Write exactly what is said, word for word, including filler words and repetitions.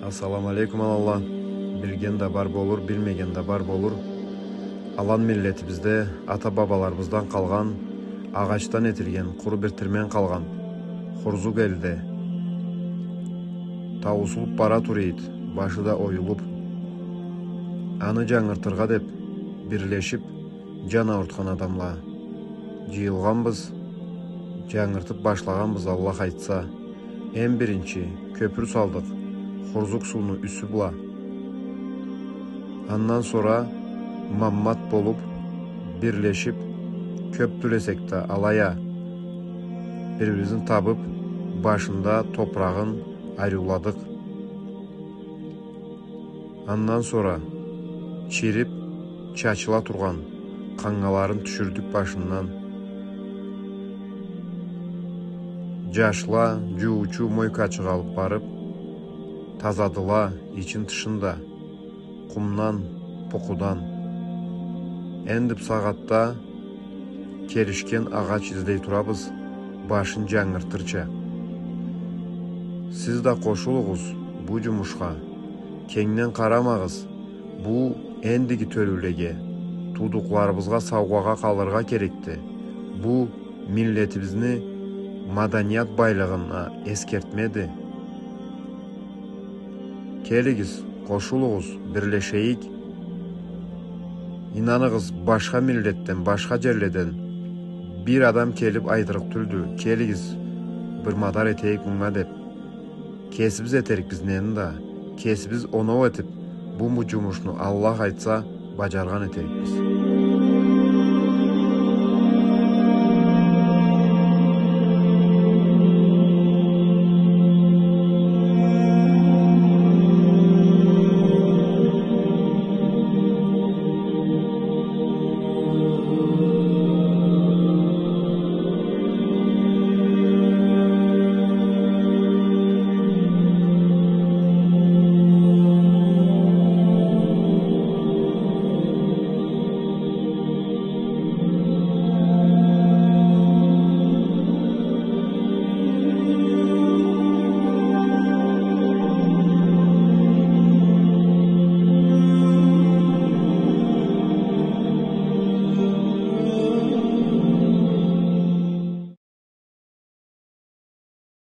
Ассаламу алейкум, аланла. Билген да бар болур, билмеген да бар болур. Алан миллетибизде ата-бабаларыбыздан къалгъан, агъачдан этилген къуру бир тирмен къалгъан Хурзук элде. Тауусулуп бара тура эди, башы да оюлуп. Аны джангыртыргъа деп бирлешип, джан аурутхан адамла джыйылгъанбыз, джангыртып башлагъанбыз, Аллах айтса. Эм биринчи кёпюр салдыкъ Хурзук сууну юсю бла. Андан сора Маммат болуп, бирлешип, кёп тюл эсек да алай а бир-бирибизни табып, башында топурагъын ариуладыкъ. Андан сора чирип, чачыла тургъан къангаларын тюшюрдюк башындан. Джашла джуучу мойкачыкъ алып барып, тазадыла ичин-тышын да къумдан, пукъудан. Энди бусагъатда келишген агъач излей турабыз, башын джангыртырча. Сиз да къошулугъуз бу джумушха. Кенгден къарамагъыз, бу эндиги тёлюлеге, туудукъларыбызгъа саугъагъа къалыргъа керекди. Бу миллетибизни маданият байлыгъына эсгертмеди. Келигиз, къошулугъуз, бирлешейик. Ийнаныгъыз, башха миллетден, башха джерледен бир адам келип айтырыкъ тюлдю: «Келигиз, бир мадар этейик мынга», — деп. Кесибиз этерикбиз нени да. Кесибиз оноу этип, бу, бу джумушну, Аллах айтса, баджаргъан этерикбиз.